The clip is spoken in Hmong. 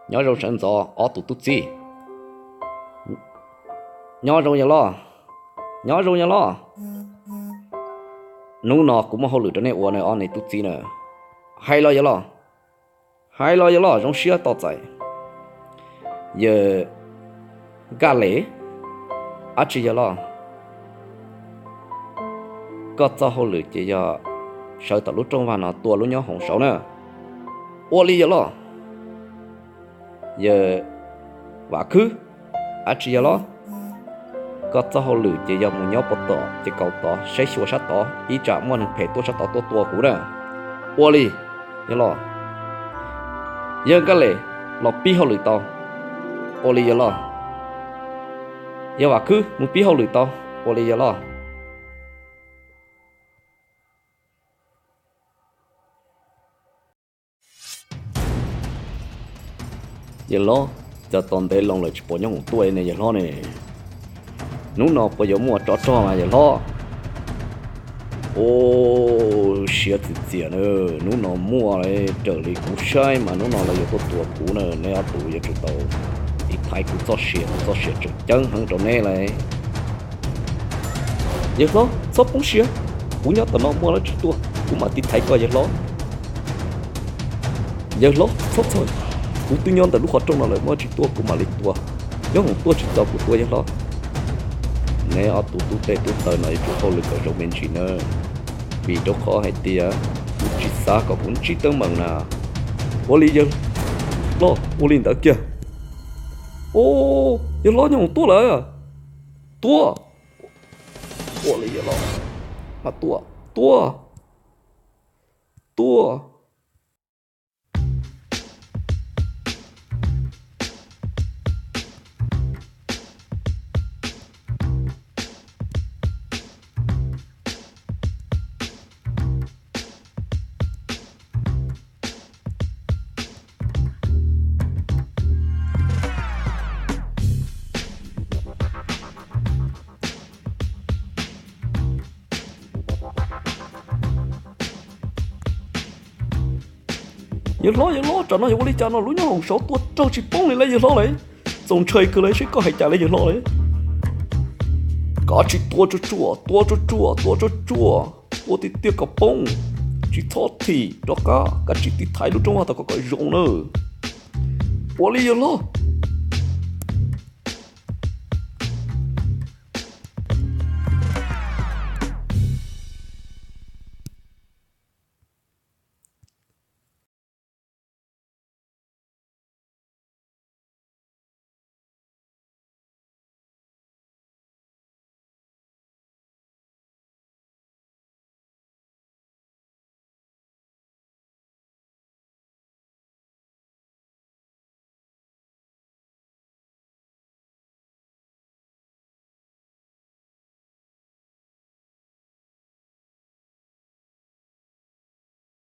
Nyob zoo sawv ntxov ob tug tub txib. Nyob zoo yawg loj. Nyob zoo yawg loj. Hnub no kuv muaj hauj lwm rau nej ua na ob niag tub txib na. Hais los yawg loj. Hais los yawg loj, zoo siab tos txais. Yawg Nkaj Les. Ab tsi yawg loj, koj txoj hauj lwm ces yog sawv tom lub rooj vag no tua lub nyob hoom saud na. Ua li yawg loj. Yawg Vam Khwb. Ab tsi yawg loj, koj txoj hauj lwm ces yog mus nyob puag tom ces kaum tod saib xyuas sab tod ib tsam muaj neeg phem tuaj sab tod tuaj tua kuv na. Ua li yawg loj. Yawg Nkaj Les, los pib hauj lwm tau. Ua li yawg loj. Yawg Vam Khwb, mus pib hauj lwm tau. Ua li yawg loj. Yawg hlob, cas tos ntev loo lawm tsis pom nyob hoom tuaj ne yawg hlob ne? Hnub no puas yuav muaj tsov rog mas yawg hlob? Ua siab txias txias na, hnub no muaj li, raws li kuv saib mas hnub no lawv yuav tuaj tua kuv na, neb ob tug yuav tsum tau tiv thaiv kuv txoj sia, kuv txoj sia tseem ceeb heev rau neb lauj. Yawg hlob, txhob poob siab, kuv nyob tom no muaj dab tsi tuaj kuv mam tiv thaiv koj yawg hlob. Yawg hlob, txhob txhawj, kuv twb nyob ntawm lub qhov rooj no lawm, muaj dab tsi tuaj kuv mam li tua, nyob hoom tuaj tsis txog kuv tua yawg hlob. Neb ob tug tub teg tub taw no yuav tsum hauj lwm kom zoo me ntsis nawb, vim rau qhov hais tias kuv tsis xav kom kuv ntsib teeb meem na. Ua li yawg hlob, ua li ntawd kiag. Ua, yawg hlob nyob hoom tuaj lawm. Tuaj. Ua li yawg hlob, mas tuaj, tuaj, tuaj. Yawg hlob, yawg hlob, tsam no yog ua li cas no, lub nyob hoom saud tua raug tsis poob li lauj yawg hlob lauj. Txaus ntshai kawg li, seb koj hais cas li yawg hlob lauj. Kav tsij tua tsuag tsuag, tua tsuag tsuag, tua tsuag tsuag, tua tiag tiag kom poob, tsis txhob thim rov qab, kav tsij tiv thaiv lub rooj vag tom ko kom zoo nawb. Ua li yawg hlob,